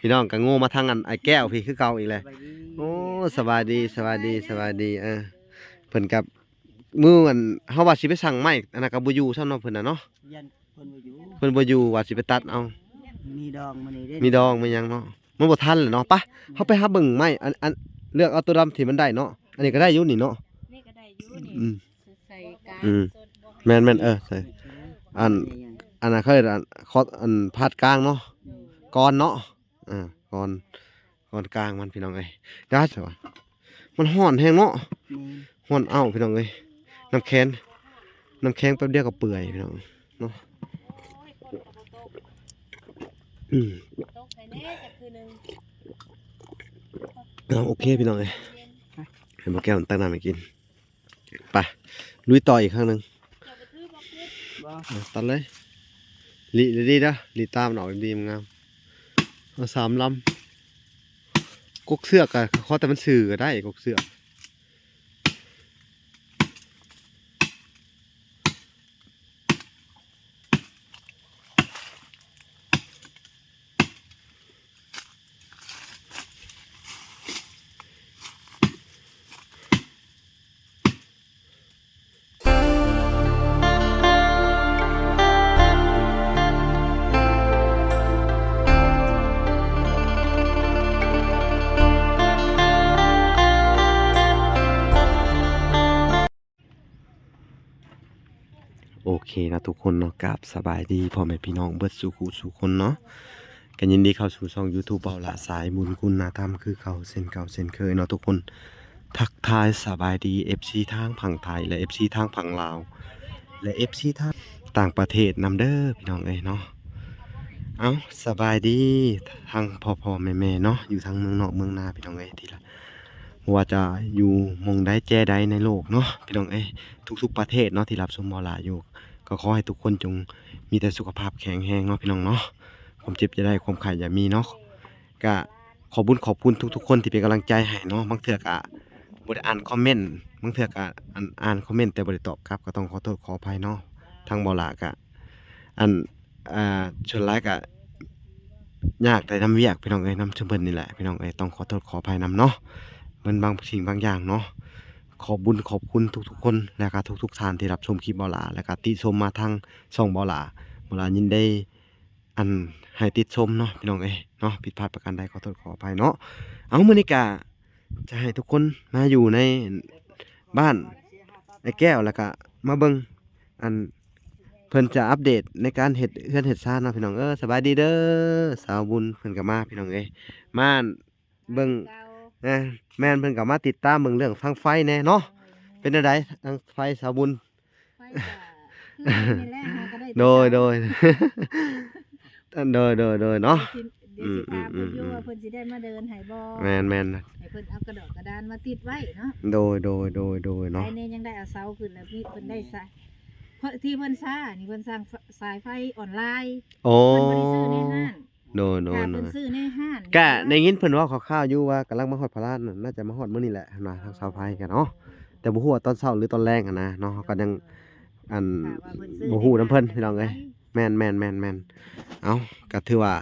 ພີ່ນ້ອງກໍໂງ່ມາທາງອັນອ້າຍແກ້ວພີ້ຄືເກົ່າອີກແລ້ວ. ໂອ້ ສະບາຍດີ ສະບາຍດີ ສະບາຍດີ. ເອີ ເພິ່ນກັບ ມື້ອັນ ເຮົາວ່າຊິໄປສັ່ງໄມ້ ອັນນັ້ນກໍບໍ່ຢູ່ຊ້ຳເນາະ ເພິ່ນນະເນາະ. ຢ້ານເພິ່ນບໍ່ຢູ່ ເພິ່ນບໍ່ຢູ່ ວ່າຊິໄປຕັດເອົາ. ມີດອງມື້ນີ້ເດ້ ມີດອງມີຫຍັງເນາະ ມັນບໍ່ທັນແຫຼະເນາະ. ປະ ເຮົາໄປຫາເບິ່ງໄມ້ ອັນ ອັນ ເລືອກເອົາຕົວດຳທີ່ມັນໄດ້ເນາະ. ອັນນີ້ກໍໄດ້ຢູ່ນີ້ເນາະ ນີ້ກໍໄດ້ຢູ່ນີ້. ອືມ ໃສ່ກາງ ອືມ ແມ່ນໆ ເອີ ໃສ່ ອັນ ອັນນັ້ນເຂົາເອີ້ນ ອັນ ຄອດ ອັນ ພາດກາງເນາະ ກອນເນາະ. ອ່າ ກອນ ກອນກາງມັນ ພີ່ນ້ອງເອີຍ. ດາດຊະວະ ມັນຮ້ອນແຮງເນາະ. ແມ່ນ ຮ້ອນເອົ້າ ພີ່ນ້ອງເອີຍ. ນ້ຳແຂງ ນ້ຳແຂງແປັບດຽວກໍເປື່ອຍ ພີ່ນ້ອງເນາະ. ອືມ ຕົກໃສ່ແດ່ຈັກຄືໜຶ່ງ. ເອົາ ໂອເຄ ພີ່ນ້ອງເອີຍ ໃຫ້ບໍ່ແກ້ວຕັກນ້ຳໃຫ້ກິນ. ໄປ ລຸຍຕໍ່ອີກຄັ້ງໜຶ່ງ. ບໍ່ ເອົາ ຕັດເລີຍ ລີ ລີ ລີເດີ ລີຕາມັນອອກດີໆ ງາມໆ. ເອົາສາມລຳ ກົກເຊືອກກໍຂໍແຕ່ມັນຊື່ກໍໄດ້ ກົກເຊືອກ. ໂອເຄເນາະທຸກຄົນເນາະ ກາບສະບາຍດີພໍ່ແມ່ພີ່ນ້ອງເບິດສູ່ຜູ້ສູ່ຄົນເນາະ. ກໍຍິນດີເຂົ້າສູ່ຊ່ອງຢູທູບ ເບົາຫຼ້າສາຍບຸນຄຸນນະທຳ ຄືເກົ່າເຊັ່ນເກົ່າເຊັ່ນເຄີຍເນາະທຸກຄົນ. ທັກທາຍສະບາຍດີເອັຟຊີທາງຝັ່ງໄທ ແລະ ເອັຟຊີທາງຝັ່ງລາວ ແລະ ເອັຟຊີທາງຕ່າງປະເທດນຳເດີ ພີ່ນ້ອງເອີຍເນາະ. ເອົາ ສະບາຍດີທັງພໍ່ໆແມ່ໆເນາະ ຢູ່ທັງເມືອງນອກເມືອງນາ ພີ່ນ້ອງເອີຍ ທີ່ລະ ບໍ່ວ່າຈະຢູ່ໝ່ອງໃດແຈໃດໃນໂລກເນາະ ພີ່ນ້ອງເອີຍ ທຸກໆປະເທດເນາະ ທີ່ຮັບຊົມເບົາຫຼ້າຢູ່ ກໍຂໍໃຫ້ທຸກຄົນຈົ່ງມີແຕ່ສຸຂະພາບແຂງແຮງເນາະ ພີ່ນ້ອງເນາະ. ຄວາມເຈັບຢ່າໄດ້ ຄວາມໄຂ້ຢ່າມີເນາະ. ກະຂອບບຸນຂອບຄຸນທຸກໆຄົນທີ່ເປັນກຳລັງໃຈໃຫ້ເນາະ. ບາງເທື່ອກະບໍ່ໄດ້ອ່ານຄອມເມັນ ບາງເທື່ອກະ ອັນ ອ່ານຄອມເມັນແຕ່ບໍ່ໄດ້ຕອບກັບ ກໍຕ້ອງຂໍໂທດຂໍອະໄພເນາະ. ທາງເບົາຫຼ້າກະ ອັນ ອ່າ ສ່ວນຫຼາຍກະຍາກແຕ່ນຳວຽກ ພີ່ນ້ອງເອີຍ ນຳຊຸມເພິ່ນນີ້ແຫຼະ ພີ່ນ້ອງເອີຍ ຕ້ອງຂໍໂທດຂໍອະໄພນຳເນາະ. ມັນບາງສິ່ງບາງຢ່າງເນາະ. ຂອບບຸນຂອບຄຸນທຸກໆຄົນ ແລະກະທຸກໆທ່ານທີ່ຮັບຊົມຄລິບເບົາຫຼ້າ ແລະກະຕິຊົມມາທາງຊ່ອງເບົາຫຼ້າ. ເບົາຫຼ້າຍິນດີ ອັນ ໃຫ້ຕິດຊົມເນາະ ພີ່ນ້ອງເອີຍເນາະ. ຜິດພາດປະການໃດຂໍໂທດຂໍອະໄພເນາະ. ເອົາ ມື້ນີ້ກະຈະໃຫ້ທຸກຄົນມາຢູ່ໃນບ້ານອ້າຍແກ້ວ ແລ້ວກະມາເບິ່ງ ອັນ ເພິ່ນຈະອັບເດດໃນການເຮັດເຮືອນເຮັດຊານເນາະ ພີ່ນ້ອງເອີຍ. ສະບາຍດີເດີ ສາວບຸນເພິ່ນກໍມາ ພີ່ນ້ອງເອີຍ ມາເບິ່ງ ເອີ ແມ່ນ ເພິ່ນກໍມາຕິດຕາມເບິ່ງເລື່ອງທາງໄຟແດ່ເນາະ. ເປັນແນວໃດທາງໄຟ ສາວບຸນ? ໄຟກໍຄືເຮົານີ້ແຫຼະ ເຮົາກໍໄດ້ ໂດຍ ໂດຍ ໂດຍ ໂດຍ ໂດຍເນາະ. ດຽວຊິ ດຽວຊິຖາມເພິ່ນຢູ່ວ່າເພິ່ນຊິໄດ້ມາເດີນໃຫ້ບໍ່? ແມ່ນໆ ໃຫ້ເພິ່ນເອົາກະດອກກະດານມາຕິດໄວ້ເນາະ. ໂດຍ ໂດຍ ໂດຍ ໂດຍເນາະ. ໄຟນີ້ຍັງໄດ້ເອົາເສົາຂຶ້ນ ແລ້ວມີເພິ່ນໄດ້ສາຍ ເພາະທີ່ເພິ່ນຊານີ້ ເພິ່ນສັ່ງສາຍໄຟອອນລາຍ. ໂອ້ ເພິ່ນບໍ່ໄດ້ຊື້ໃນຮ້ານ. ໂດຍ ໂດຍ ຖ້າເພິ່ນຊື້ໃນຮ້ານ ກະໄດ້ຍິນເພິ່ນເວົ້າຄ່າວໆຢູ່ວ່າກຳລັງມາຮອດພະລານ ໜ້າຈະມາຮອດມື້ນີ້ແຫຼະຫັ້ນນະ ທາງສາວໄຟກະເນາະ. ແຕ່ບໍ່ຮູ້ວ່າຕອນເຊົ້າ ຫຼື ຕອນແລງຫັ້ນນະເນາະ ເຮົາກໍຍັງ ອັນ ບໍ່ຮູ້ນຳເພິ່ນ ພີ່ນ້ອງເອີຍ. ແມ່ນໆໆໆ ເອົ້າ ກໍຖືວ່າ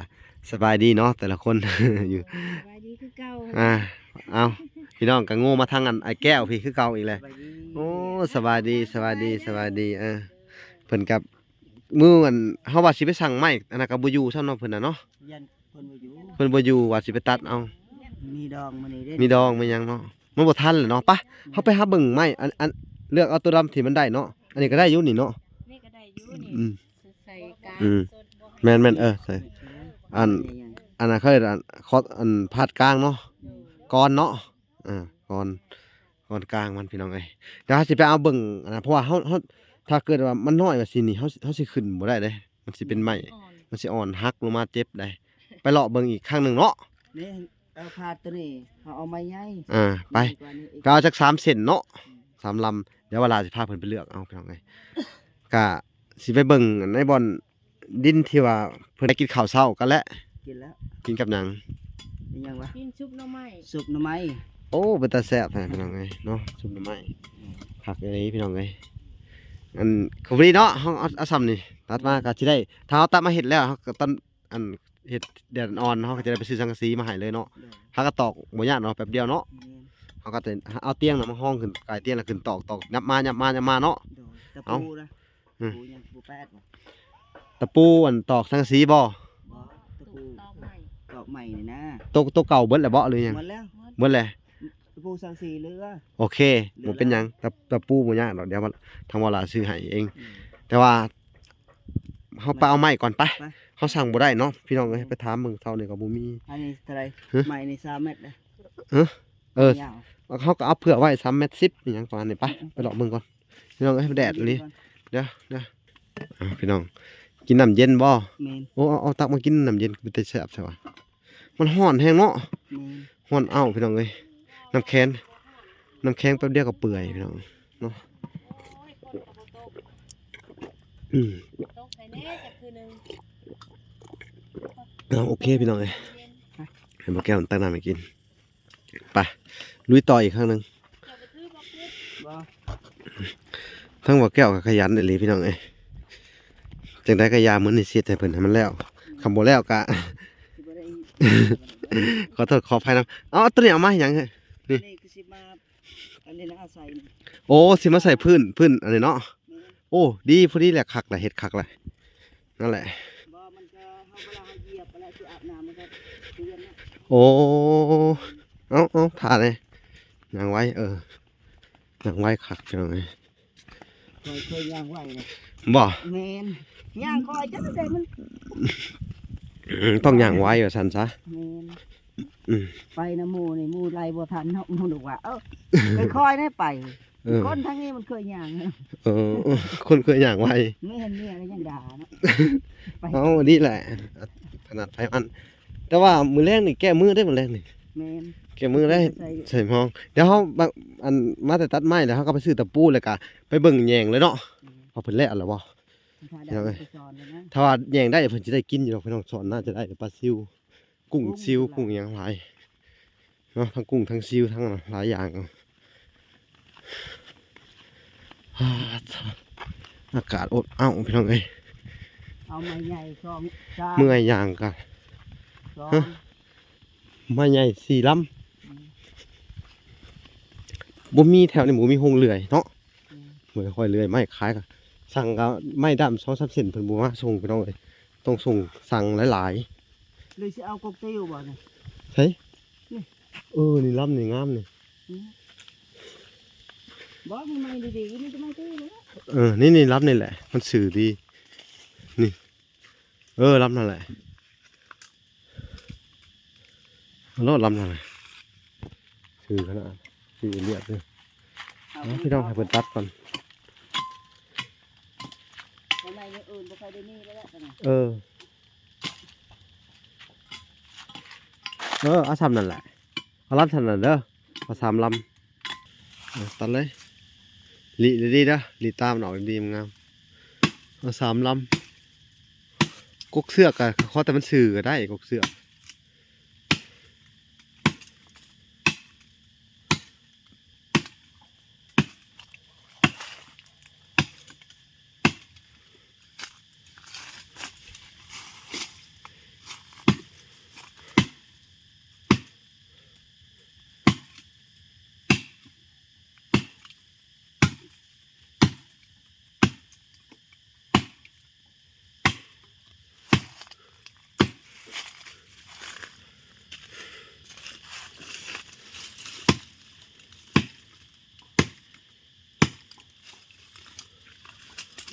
ສະບາຍດີເນາະ ແຕ່ລະຄົນຢູ່ ສະບາຍດີຄືເກົ່າ. ອ່າ ເອົ້າ ພີ່ນ້ອງກໍໂງ່ມາທາງອັນອ້າຍແກ້ວພີ້ຄືເກົ່າອີກແລ້ວ. ໂອ້ ສະບາຍດີ ສະບາຍດີ ສະບາຍດີ. ເອີ ເພິ່ນກັບ ມື້ອັນ ເຮົາວ່າຊິໄປສັ່ງໄມ້ ອັນນັ້ນກໍບໍ່ຢູ່ຊ້ຳເນາະ ເພິ່ນນະເນາະ. ຢ້ານເພິ່ນບໍ່ຢູ່ ເພິ່ນບໍ່ຢູ່ ວ່າຊິໄປຕັດເອົາ. ມີດອງມື້ນີ້ເດ້ ມີດອງມີຫຍັງເນາະ ມັນບໍ່ທັນແຫຼະເນາະ. ປະ ເຮົາໄປຫາເບິ່ງໄມ້ ອັນ ອັນ ເລືອກເອົາຕົວດຳທີ່ມັນໄດ້ເນາະ. ອັນນີ້ກໍໄດ້ຢູ່ນີ້ເນາະ ນີ້ກໍໄດ້ຢູ່ນີ້. ອືມ ໃສ່ກາງ ອືມ ແມ່ນໆ ເອີ ໃສ່ ອັນ ອັນນັ້ນເຂົາເອີ້ນ ອັນ ຄອດ ອັນ ພາດກາງເນາະ ອືມ ກອນເນາະ. ເອີ ກອນ ກອນກາງມັນ ພີ່ນ້ອງເອີຍ. ດຽວເຮົາຊິໄປເອົາເບິ່ງອັນນັ້ນ ເພາະວ່າເຮົາ ເຮົາ ຖ້າເກີດວ່າມັນນ້ອຍວ່າຊີ້ນີ້ ເຮົາ ເຮົາຊິຂຶ້ນບໍ່ໄດ້ເດ້ ມັນຊິເປັນໄມ້ ມັນຊິອ່ອນ ມັນຊິອ່ອນຫັກລົງມາເຈັບໄດ໋. ໄປເລາະເບິ່ງອີກຄັ້ງໜຶ່ງເນາະ. ນີ້ ເອົາພາດຕົວນີ້ ເຮົາເອົາໄມ້ໃຫຍ່. ເອີ ໄປ ໃຫຍ່ກວ່ານີ້ອີກ ກໍເອົາຈັກສາມເສັ້ນເນາະ ອືມ ສາມລຳ. ດຽວວາລາຊິພາເພິ່ນໄປເລືອກເອົາ ພີ່ນ້ອງເອີຍ. ກະຊິໄປເບິ່ງໃນບ່ອນ ດິນທີ່ວ່າເພິ່ນໄດ້ກິນເຂົ້າເຊົ້າກັນແຫຼະ. ກິນແລ້ວ ກິນກັບຫຍັງ? ມີຫຍັງວະ? ກິນຊຸບໜໍ່ໄມ້ ຊຸບໜໍ່ໄມ້. ໂອ້ ເປັນຕາແຊບແທ້ ພີ່ນ້ອງເອີຍເນາະ ຊຸບໜໍ່ໄມ້. ອືມ ຄັກອີ່ຫຼີ ພີ່ນ້ອງເອີຍ. ອັນ ກໍພໍດີເນາະ ເຮົາເອົາ ເອົາຊ່ຳນີ້ ຕັດມາກໍຊິໄດ້ ຖ້າເຮົາຕັດມາເຮັດແລ້ວ ເຮົາກໍຕອນ ອັນ ເຮັດແດດອ່ອນ ເຮົາກໍຈະໄດ້ໄປຊື້ສັງກະສີມາໃຫ້ເລີຍເນາະ. ໂດຍ ເຮົາກໍຕອກບໍ່ຍາກເນາະ ແປັບດຽວເນາະ. ແມ່ນ ເຮົາກໍຈະເອົາຕຽງນະມາຮອງຂຶ້ນ ກາຍຕຽງແລ້ວຂຶ້ນຕອກ ຕອກ ຫຍັບມາ ຫຍັບມາ ຫຍັບມາເນາະ. ໂດຍ ຕະ ເອົ້າ ປູນະ ອືມ ຕະປູຫຍັງ ຕະປູແປດບໍ? ຕະປູອັນຕອກສັງກະສີບໍ? ບໍ່ ຕະປູຕອກໄມ້ ຕອກໄມ້ນີ້ນະ. ໂຕ ໂຕເກົ່າເບິດແລ້ວບໍ ຫຼືຫຍັງ? ໝົດແລ້ວ ໝົດແລ້ວ. ຕະປູສັງກະສີເຫຼືອ. ໂອເຄ ເຫຼືອ ບໍ່ເປັນຫຍັງ ແລ້ວ ຕະ ຕະປູບໍ່ຍາກດອກ ດຽວທາງວາລາຊື້ໃຫ້ເອງ. ອືມ ແຕ່ວ່າ ເຮົາໄປເອົາໄມ້ກ່ອນ ໄປ ໄປ ເຮົາສັ່ງບໍ່ໄດ້ເນາະ ພີ່ນ້ອງເອີຍ. ອືມ ໄປຖາມເບິ່ງເຊົ້ານີ້ກໍບໍ່ມີ. ອັນນີ້ເທົ່າໃດ? ຮະ? ໄມ້ນີ້ສາມແມັດເດ້. ຮະ? ເອີ ຍາວ ເຮົາກໍເອົາເຜືອກໄວ້ ສາມແມັດສິບ ອີຫຍັງປະມານນີ້. ໄປ ອືມ ໄປເລາະເບິ່ງກ່ອນ ພີ່ນ້ອງເອີຍ. ແດດອີ່ຫຼີ. ດຽວ ດຽວ ອ້າວ ພີ່ນ້ອງ ກິນນ້ຳເຢັນບໍ? ແມ່ນ. ໂອ້ ເອົາ ເອົາ ຕັກມາກິນນ້ຳເຢັນ ເປັນຕາແຊບແທ້ຫວາ. ມັນຮ້ອນແຮງເນາະ. ແມ່ນ ຮ້ອນເອົ້າ ພີ່ນ້ອງເອີຍ. ນ້ຳແຂງ ນ້ຳແຂງແປັບດຽວກໍເປື່ອຍ ພີ່ນ້ອງເນາະ. ອືມ ເອົາ ໂອເຄ ພີ່ນ້ອງເອີຍ ໃຫ້ບໍ່ແກ້ວຕັກນ້ຳໃຫ້ກິນ. ໄປ ລຸຍຕໍ່ອີກຄັ້ງໜຶ່ງ. ບໍ່ ທັງບໍ່ແກ້ວກໍຂະຫຍັນອີ່ຫຼີ ພີ່ນ້ອງເອີຍ. ຈັ່ງໃດກໍຢ່າ ມື້ນີ້ຊິເຮັດໃຫ້ເພິ່ນໃຫ້ມັນແລ້ວ. ຄັນບໍ່ແລ້ວກໍ ຊິບໍ່ໄດ້ ຂໍໂທດຂໍອະໄພນຳ. ເອົາ ຕົວນີ້ເອົາມາຫຍັງ? ນີ້ ນີ້ຄືຊິມາ ອັນນີ້ນະ ອາໄສນີ້. ໂອ້ ຊິມາໃສ່ພື້ນ ພື້ນອັນນີ້ເນາະ. ແມ່ນ. ໂອ້ ດີ ພໍດີແຫຼະ ຄັກແຫຼະ ເຮັດຄັກແຫຼະ. ນັ້ນແຫຼະ ບໍ່ ມັນກໍ ເຮົາເວລາເຮົາຢຽບໄປແລ້ວ ຊິອາບນ້ຳ ມັນກໍເປື້ອນເນາະ. ໂອ້ ເອົາ ເອົາ ຖ້າແດ່ ຍ່າງໄວ. ເອີ ຍ່າງໄວຄັກ ພີ່ນ້ອງເອີຍ. ຂ້ອຍເຄີຍຍ່າງໄວເດ້. ບໍ່? ແມ່ນ ຍ່າງຄ່ອຍ ຈັ່ງໃດມັນ ອືມ ຕ້ອງຍ່າງໄວວ່າຊັ້ນຊະ. ແມ່ນ. ອືມ ໄປນຳໝູ່ນີ້ ໝູ່ໄລ່ບໍ່ທັນເນາະ. ໝູ່ບອກວ່າ ເອີ ຄ່ອຍໆແດ່ໄປ. ເອີ ຄົນທາງນີ້ມັນເຄີຍຍ່າງ. ເອີ ຄົນເຄີຍຍ່າງໄວ. ແມ່ນ ເມຍກໍຍັງດ່າເນາະ. ໄປ ເອົາ ດີແຫຼະ ຖະໜັດໃຜມັນ. ແຕ່ວ່າມື້ແລງນີ້ແກ້ມືເດ້ ມື້ແລງນີ້. ແມ່ນ ແກ້ມືເດ້ ໃສ່ ໃສ່ໝອງ. ດຽວເຮົາ ອັນ ມາແຕ່ຕັດໄມ້ແລ້ວ ເຮົາກໍໄປຊື້ຕະປູ ແລ້ວກໍໄປເບິ່ງແຍງເລີຍເນາະ. ອືມ ວ່າເພິ່ນແລ້ວແລ້ວບໍ່? ຖ້າໄດ້ໄປສອນແລ້ວນະ ຖ້າວ່າແຍງໄດ້ເພິ່ນຊິໄດ້ກິນຢູ່ດອກ ພີ່ນ້ອງ. ສອນໜ້າຈະໄດ້ປາຊິວ ກຸ້ງ ກຸ້ງ ຊິວ ກຸ້ງຫຍັງຫຼາຍເນາະ ທັງກຸ້ງ ທັງຊິວ ທັງຫຼາຍຢ່າງ. ອາ ອາກາດອົບອ້າວ ພີ່ນ້ອງເອີຍ. ເອົາໄມ້ໃຫຍ່ສອງ ສາມ ເມື່ອຍຍ່າງກະ ສອງ ຮະ ໄມ້ໃຫຍ່ສີ່ລຳ. ອືມ ບໍ່ມີ ແຖວນີ້ບໍ່ມີໂຮງເລື່ອຍເນາະ. ອືມ ບໍ່ຄ່ອຍເລື່ອຍໄມ້ຂາຍ ກະສັ່ງກະໄມ້ດຳສອງສາມເສັ້ນ ເພິ່ນບໍ່ມາສົ່ງ ພີ່ນ້ອງເອີຍ. ຕ້ອງສົ່ງ ສັ່ງຫຼາຍໆ. ຫຼືຊິເອົາກົກຕິວບໍ່ນີ້? ໃສ? ນີ້ ເອີ ນີ້ລຳນີ້ງາມນີ້. ອືມ ບໍ່ ມັນໃໝ່ດີໆ ນີ້ຈະມາຊື້ແລ້ວ. ເອີ ນີ້ ນີ້ລຳນີ້ແຫຼະ ມັນຊື່ດີ ນີ້. ເອີ ລຳນັ້ນແຫຼະ ເອົາໂລດ ລຳນັ້ນແຫຼະ ຊື່ຂະໜາດ ຊື່ລຽບເດີ. ເອົາ ພີ່ນ້ອງ ໃຫ້ເພິ່ນຕັດກ່ອນ. ເອີ ເອີ ເອົາຊ່ຳນັ້ນແຫຼະ ເອົາລຳຊ່ຳນັ້ນເດີ ເອົາສາມລຳ. ເອົາ ຕັດເລີຍ ລີ້ດີໆເດີ ລີ້ຕາມັນອອກດີໆ ງາມ. ເອົາສາມລຳ ກົກເຊືອກກະຂໍແຕ່ມັນຊື່ກະໄດ້ ກົກເຊືອກ.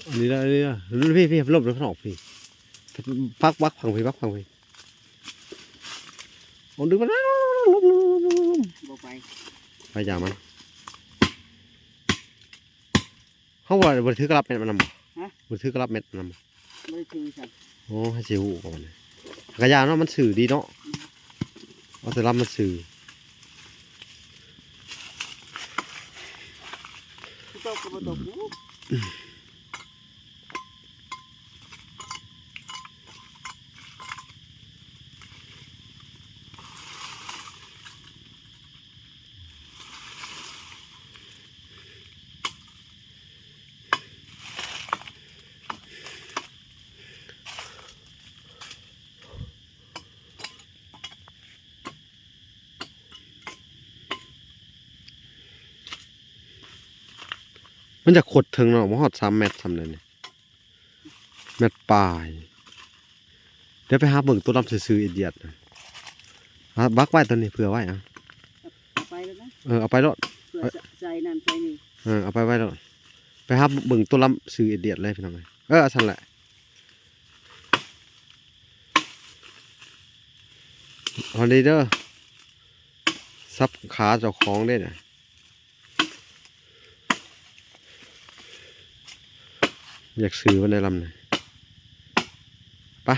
ອັນນີ້ລະ ອັນນີ້ລະ ພີ່ ພີ່ ຫຼົບລະຂ້າງນອກພີ່ ປັກ ປັກຝັ່ງພີ້ ປັກຝັ່ງພີ້. ໂອ້ ດຶງມາ ບໍ່ໄປ ໄປຢ່າມັນ. ເຮົາບໍ່ ບໍ່ໄດ້ຖືກະລັບແມັດມັນນຳບໍ່? ຮະ? ບໍ່ໄດ້ຖືກະລັບແມັດມັນນຳບໍ່? ບໍ່ໄດ້ຖືຊັ້ນ. ໂອ້ ໃຫ້ຊິຮູ້ກ່ອນບັດນີ້ ກະຢ່າເນາະ ມັນຊື່ດີເນາະ. ອືມ ເອົາແຕ່ລຳມັນຊື່ ຊິຕົກກໍບໍ່ຕົກຢູ່. ອ ມັນຈະຂົດເຖິງເນາະ ບໍ່ຮອດສາມແມັດສ່ຳໃດນີ້ ແມັດປາຍ. ດຽວໄປຫາເບິ່ງຕົວລຳຊື່ໆ ອຽດໆ ນະ ຫາບັກໄວ້ຕົວນີ້ເຜື່ອໄວ້ ເອົາ ເອົາໄປໂລດນະ ເອີ ເອົາໄປໂລດ ເພື່ອໃສ່ນັ້ນໃສ່ນີ້ ເອີ ເອົາໄປໄວ້ໂລດ. ໄປຫາເບິ່ງຕົວລຳຊື່ອຽດໆ ເລີຍພີ່ນ້ອງເອີຍ ເອີ ອັນຊັ້ນແຫຼະ. ເອົາເດີ ສັບຂາເຈົ້າຂອງເດ້ນະ. ຢາກຊື້ມັນໄດ້ລຳນີ້ ໄປ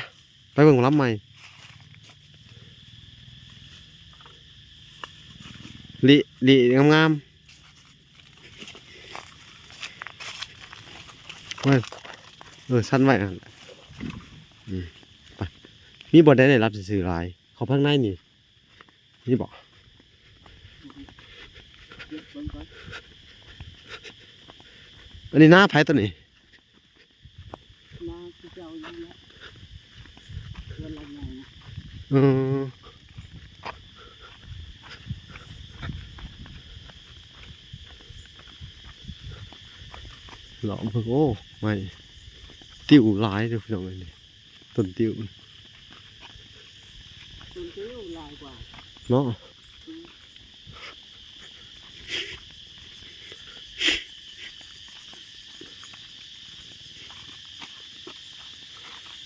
ໄປເບິ່ງລຳໃໝ່ ລິ ລິງາມໆ ເອີ ເອີ ຊັ້ນໄວ້ຫັ້ນແຫຼະ ອືມ ໄປ ມີບ່ອນໃດໄດ້ລຳຊື່ໆ ຫຼາຍ ເຂົ້າທາງໃນນີ້. ນີ້ບໍ? ອັນນີ້ນາໃຜຕົວນີ້? ນາຄືເກົ່າຢູ່ແຫຼະ ເຮືອນຫຼັງໃຫຍ່ນະ ເອີ ເລາະເບິ່ງ ໂອ້ ໄມ້ຕິ້ວຫຼາຍເດີພີ່ນ້ອງເອີຍ ນີ້ ຕົ້ນຕິ້ວ ຕົ້ນຕິ້ວຫຼາຍກວ່າເນາະ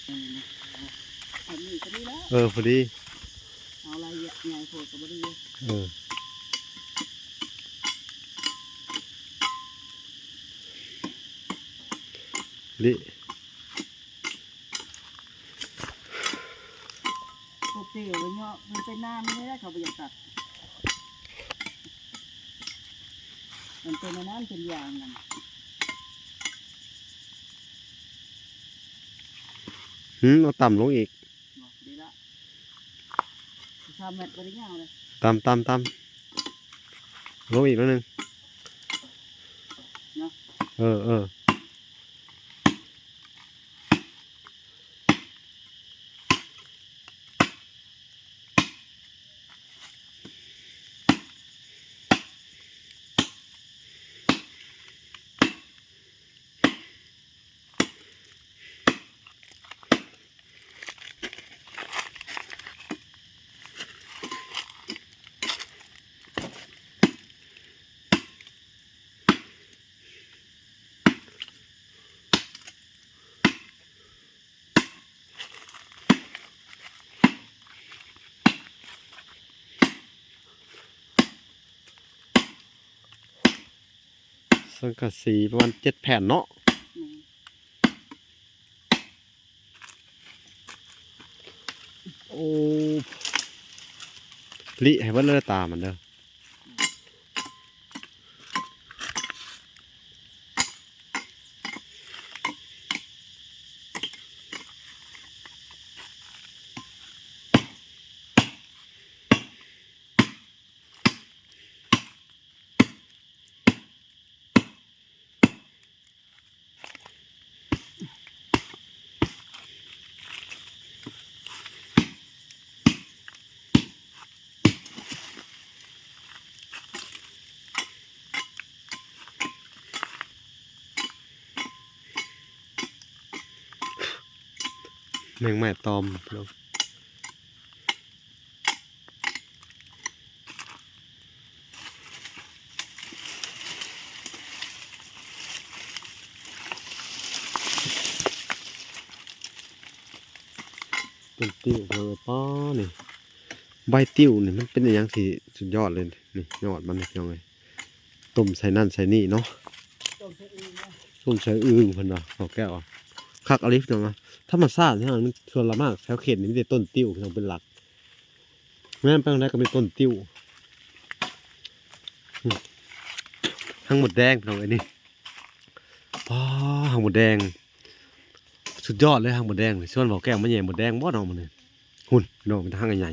ອືມ ອັນນີ້ກໍດີແລ້ວ ເອີ ພໍດີ ເອົາລາຍໃຫຍ່ໂພດກໍບໍ່ດີ ເອີ ລິ ພວກເຕີວເນາະ ມັນເປັນນ້ຳນີ້ແຫຼະ ເຂົາບໍ່ຢາກຕັດ ມັນເປັນອັນນັ້ນເປັນຢາງນັ້ນ ຫືມ ເອົາຕ່ຳລົງອີກ ບໍ່ ດີລະ ສາມແມັດບໍ່ໄດ້ຍາວເລີຍ ຕ່ຳ ຕ່ຳ ຕ່ຳ ລົງອີກໜ້ອຍໜຶ່ງ ເນາະ ເອີ ເອີ. ສັງກະສີປະມານເຈັດແຜ່ນເນາະ ແມ່ນ ໂອ້ ລິໃຫ້ເບິດເລີຍຕາມັນເດີ. ແມງໄມ້ຕອມ ຕົ້ນຕິ້ວ ເອີ ປ້າ ນີ້ ໃບຕິ້ວນີ້ມັນເປັນອີ່ຫຍັງທີ່ສຸດຍອດເລີຍ ນີ້ຍອດມັນ ພີ່ນ້ອງເອີຍ. ຕົ້ມໃສ່ນັ້ນໃສ່ນີ້ເນາະ ຕົ້ມໃສ່ອຶ່ງເນາະ ຕົ້ມໃສ່ອຶ່ງເພິ່ນວ່າ ເຖົ້າແກ້ວວ່າ ຄັກອີ່ຫຼີ ພີ່ນ້ອງ. ທຳມະຊາດນີ້ ມັນສ່ວນລະມາກແຖວເຂດນີ້ມີແຕ່ຕົ້ນຕິ້ວ ພີ່ນ້ອງ ເປັນຫຼັກ. ແມ່ນໄປທາງໃດກໍມີຕົ້ນຕິ້ວ. ອືມ ຮັງມົດແດງ ພີ່ນ້ອງເອີຍ ນີ້ ປ້າ ຮັງມົດແດງ ສຸດຍອດເລີຍ ຮັງມົດແດງ. ຊວນເບົາແກ້ວມາແຍ່ມົດແດງບໍ່ເນາະມື້ນີ້. ຫຸ້ນ ພີ່ນ້ອງ ເປັນຮັງໃຫຍ່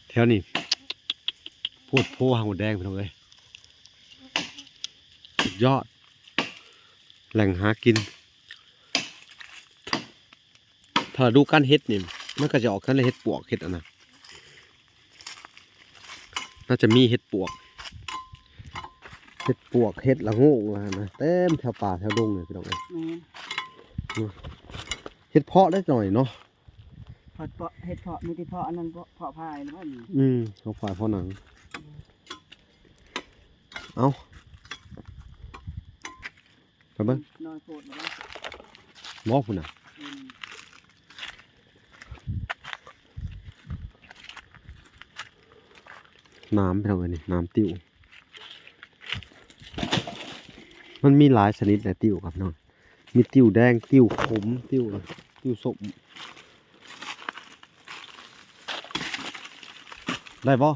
ແຖວນີ້ ໂພດໂພ ຮັງມົດແດງ ພີ່ນ້ອງເອີຍ ສຸດຍອດ ແຫຼ່ງຫາກິນ. ຖ້າລະດູການເຫັດນີ້ ມັນກໍຈະອອກ ຄັນເຫັດປວກ ເຫັດອັນນັ້ນ ໜ້າຈະມີເຫັດປວກ. ปวกเห็ดละโงกนะ เต็มแถวป่าแถวดงเลยพี่น้องเอ้ย แม่น เห็ดเพาะได้หน่อยเนาะ เห็ดเพาะ เห็ดเพาะ มีแต่เพาะอันนั้น เพาะ เพาะพายแล้วมัน อืม เพาะพายเพาะหนัง เอา ไปเบิ่ง น้อยโพดบ่ บ่พุ้นน่ะ อืม น้ำพี่น้องเอ้ย นี่ น้ำติ้ว มันมีหลายชนิดแหละติ้วครับพี่น้อง มีติ้วแดง ติ้วขม ติ้ว ติ้วส้ม ได้บ่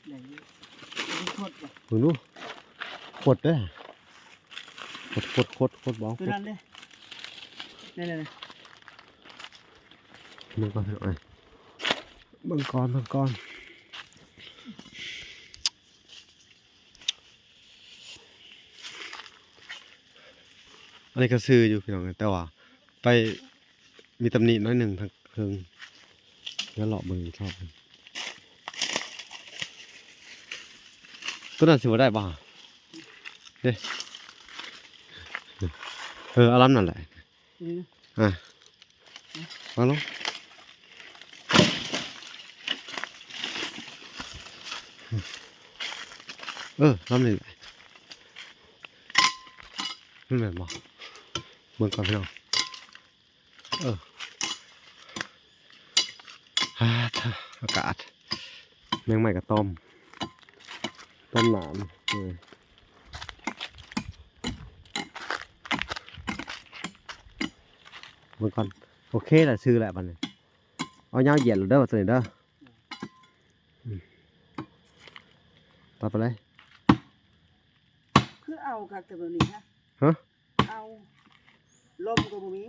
ได้อยู่ ขดบ่ เบิ่งดู ขดเด้อ ขด ขด ขด ขดบ่ ตัวนั้นเด้ นั่นๆๆ เบิ่งก่อนพี่น้องเอ้ย เบิ่งก่อน เบิ่งก่อน อันนี้ก็ซื่ออยู่พี่น้อง แต่ว่าไปมีตำหนิน้อยหนึ่งทางเทิง เดี๋ยวเลาะเบิ่งอีกรอบหนึ่ง ตัวนั้นสิบ่ได้บ่ เด้ เออ เอาลำนั่นแหละ นี่นะ อ่ะ วางลง เออ ลำนี้แหละ มันแม่นบ่ เบิ่งก่อนพี่น้อง เออ อ่า อากาศ แมงไม้กระต้อม ต้อมหนาม เออ เบิ่งก่อน โอเคแหละ ซื่อแหละบัดนี้ เอายาวเหยียดโลดเด้อ ตัวนี้เด้อ อืม ตัดไปเลย คือเอาคักแต่แบบนี้ฮะ ฮะ เอา ลมก็บ่มี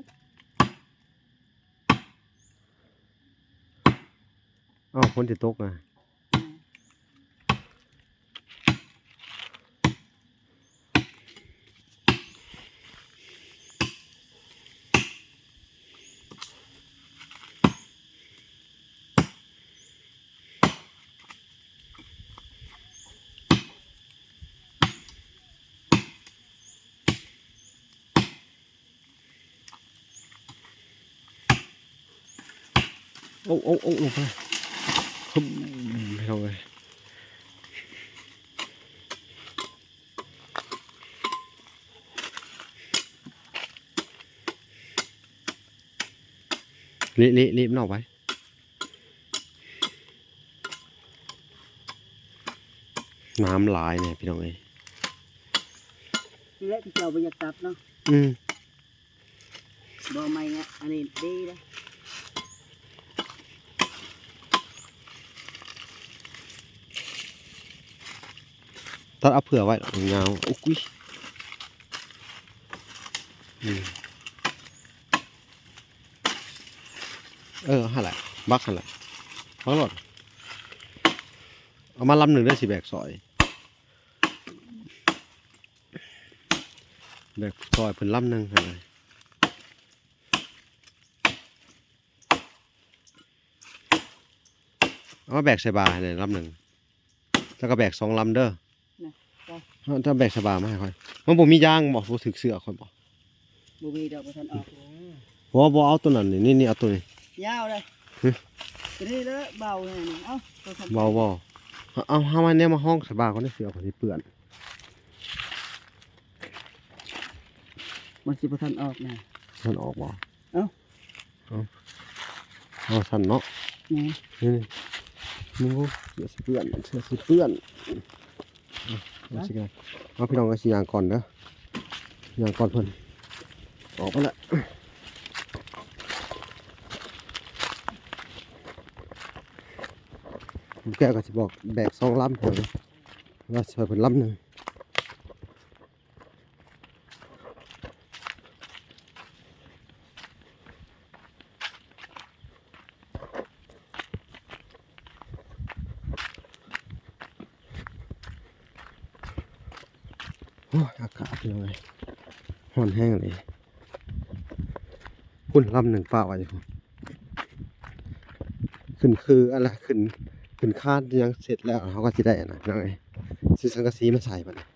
เอ้า ฝนสิตกนะ อืม โอ้ โอ้ โอ้ ลงไป ฮึ่ม พี่น้องเอ้ย เละ เละ เละมันออกไป น้ำหลายเนี่ยพี่น้องเอ้ย นี่แหละที่เจ้าบ่อยากตัดเนาะ อืม บ่ไม่เนี่ย อันนี้ดีเลย ตัดเอาเผื่อไว้ดอกยาว อุ๊ย อืม เออ หั่นแหละ บักหั่นแหละ บักโลด เอามาลำหนึ่งเด้อ สิแบกซอย แบกซอยเพิ่นลำหนึ่งหั่นแหละ เอามาแบกใส่บ่าให้แหน่ลำหนึ่ง แล้วก็แบกสองลำเด้อ นะ ไป เอา ถ้าแบกใส่บ่ามาให้ข้อย มันบ่มียางบ่ บ่ถืกเสื้อข้อยบ่ บ่มีดอก บ่ทันออก บ่ บ่เอาตัวนั้นนี่ นี่ นี่เอาตัวนี้ ยาวเลย หึ ตัวนี้เด้อ เบาแน่นี่ เอ้า ตัวทัน เบาบ่ เอา เอา เอามาแนวมาห้องใส่บ่าก่อนเด้อ เสื้อข้อยสิเปื้อน มันสิบ่ทันออกนะ ทันออกบ่ เอ้า เอา เอาสั่นเนาะ แม่น นี่ นี่ มึงดู เสื้อสิเปื้อน เสื้อสิเปื้อน เอา เอาสิกัน เอาพี่น้องก็สิย่างก่อนเด้อ ย่างก่อนเพิ่น ออกมาแล้ว แกก็สิบอกแบกสองลำเพิ่น ว่าช่วยเพิ่นลำหนึ่ง โอ้ย อากาศเป็นยังไง ร้อนแฮงเลย พุ้นลำหนึ่งฟ้าไว้อยู่พุ้น ขึ้นคืออันละ ขึ้น ขึ้นคานยังเสร็จแล้ว เขาก็สิได้อันนั้น พี่น้องเอ้ย ซื้อสังกะสีมาใส่บัดนี้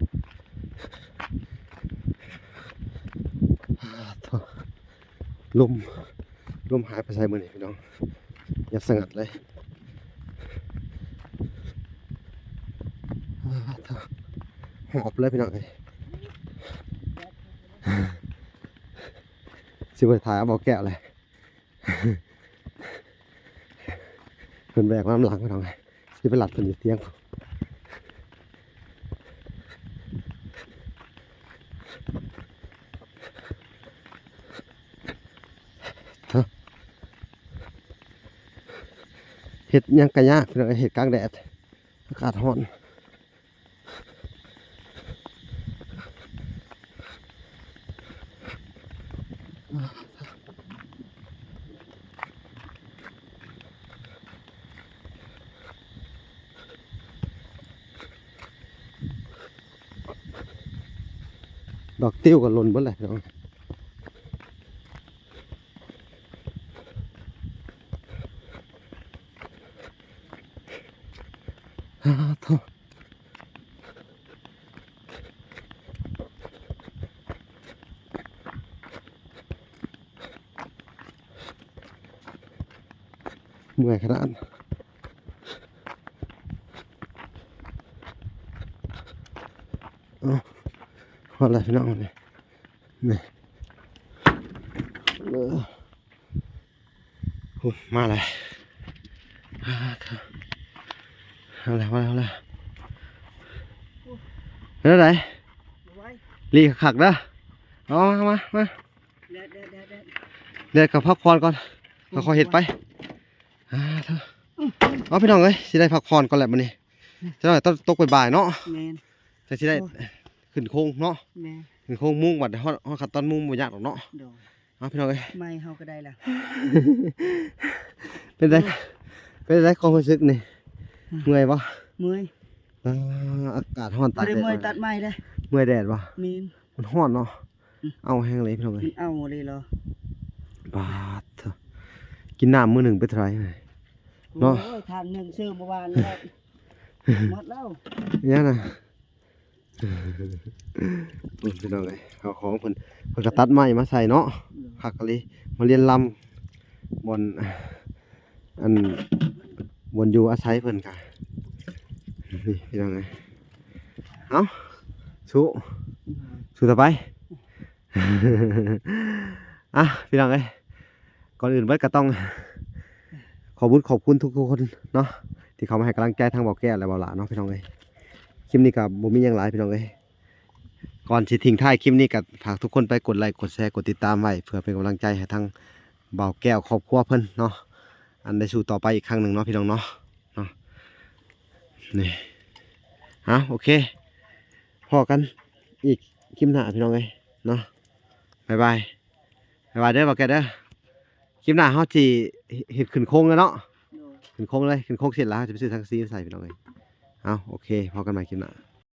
ອ່າ ໂທ້ ລົມ ລົມຫາຍໄປໃສມື້ນີ້ພີ່ນ້ອງ ງຽບສະຫງັດເລີຍ. ອ່າ ໂທ້ ຫອບເລີຍພີ່ນ້ອງເອີຍ ຊິບໍ່ໄດ້ຖ່າຍເອົາບໍ່ແກ້ວເລີຍ. ເພິ່ນແບກມານຳຫຼັງພີ່ນ້ອງເອີຍ ຊິໄປລັດເພິ່ນຢູ່ຕຽງ. ເຮັດຫຍັງກະຍາກພີ່ນ້ອງເອີຍ ເຮັດກາງແດດ ອາກາດຮ້ອນ. ດອກຕິວກໍຫຼົ່ນເບິດແຫຼະພີ່ນ້ອງ. ອາ ໂທ້ ເມື່ອຍຂະໜາດ. ເອົ້າ ຮອດແລ້ວພີ່ນ້ອງ ນີ້ ນີ້ ເອີ ໂອ້ ມາແລ້ວ ອາ ເອົາແລ້ວ ເອົາແລ້ວ ເປັນຈັ່ງໃດ? ລີຄັກໆເດີ ເອົາມາ ມາ ມາ ແດດ ແດດ ແດດ ແດດ ແດດກໍພັກຜ່ອນກ່ອນ ຄ່ອຍໆເຮັດໄປ ອາ ເອົາ ພີ່ນ້ອງເອີຍ ຊິໄດ້ພັກຜ່ອນກ່ອນແຫຼະມື້ນີ້ ຈັກໜ້ອຍຕອນຕົກບ່າຍໆເນາະ ແມ່ນ ຈັ່ງຊິໄດ້ ໂອ້ຍ ຂຶ້ນໂຄງເນາະ ແມ່ນ ຂຶ້ນໂຄງມຸງ ບັດຮອດ ຮອດຂັ້ນຕອນມຸງບໍ່ຍາກດອກເນາະ ໂດຍ ເອົາ ພີ່ນ້ອງເອີຍ ໄມ້ເຮົາກໍໄດ້ລະ ເປັນໃດ ເປັນໃດຄວາມຮູ້ສຶກນີ້ ອືມ ເມື່ອຍບໍ່? ເມື່ອຍ ອາ ອາກາດຮ້ອນຕາກແດດ ບໍ່ໄດ້ເມື່ອຍຕັດໄມ້ເດ້ ເມື່ອຍແດດບໍ່? ແມ່ນ ມັນຮ້ອນເນາະ ອືມ ເອົາແຮງເລີຍພີ່ນ້ອງເອີຍ ມັນເອົາເລີຍເນາະ ບາດເນາະ ກິນນ້ຳມື້ໜຶ່ງເປັນເທົ່າໃດເນາະ ໂອ້ຍ ຖັງໜຶ່ງຊື້ມື້ວານນີ້ແຫຼະ ໝົດແລ້ວ ຫຍັງນະ ໂອ້ຍ ພີ່ນ້ອງເອີຍ ເອົາຂອງເພິ່ນ ເພິ່ນກໍຕັດໄມ້ມາໃສ່ເນາະ ໂດຍ ຄັກອີ່ຫຼີ ມາລຽນລຳ ບ່ອນ ອັນ ບ່ອນຢູ່ອາໄສເພິ່ນກະ ນີ້ພີ່ນ້ອງເອີຍ ເອົາ ສູ້ ສູ້ຕໍ່ໄປ ອ່ະ ພີ່ນ້ອງເອີຍ ກ່ອນອື່ນເບິດກໍຕ້ອງຂອບບຸນຂອບຄຸນທຸກໆຄົນເນາະ ທີ່ເຂົ້າມາໃຫ້ກຳລັງໃຈທັງບ່າວແກ້ວ ແລະ ບ່າວຫຼ້າເນາະ ພີ່ນ້ອງເອີຍ ຄລິບນີ້ກໍບໍ່ມີຫຍັງຫຼາຍ ພີ່ນ້ອງເອີຍ ກ່ອນຊິຖິ້ມທ້າຍຄລິບນີ້ກໍຝາກທຸກຄົນໄປກົດໄລ້ ກົດແຊ ກົດຕິດຕາມໄວ້ ເພື່ອເປັນກຳລັງໃຈໃຫ້ທັງບ່າວແກ້ວຄອບຄົວເພິ່ນເນາະ ອັນໄດ້ສູ້ຕໍ່ໄປອີກຄັ້ງໜຶ່ງເນາະ ພີ່ນ້ອງເນາະ ເນາະ ນີ້ ເອົາ ໂອເຄ ພໍ້ກັນອີກຄລິບໜ້າ ພີ່ນ້ອງເອີຍເນາະ ບາຍບາຍ ບາຍບາຍເດີ ບ່າວແກ້ວເດີ ຄລິບໜ້າເຮົາຊິເຮັດຂຶ້ນໂຄງແລ້ວເນາະ ໂດຍ ຂຶ້ນໂຄງເລີຍ ຂຶ້ນໂຄງເສັດແລ້ວເຮົາຊິໄປຊື້ສັງກະສີມາໃສ່ ພີ່ນ້ອງເອີຍ ເອົາ ໂອເຄ ພໍ້ກັນໃໝ່ຄລິບໜ້າ.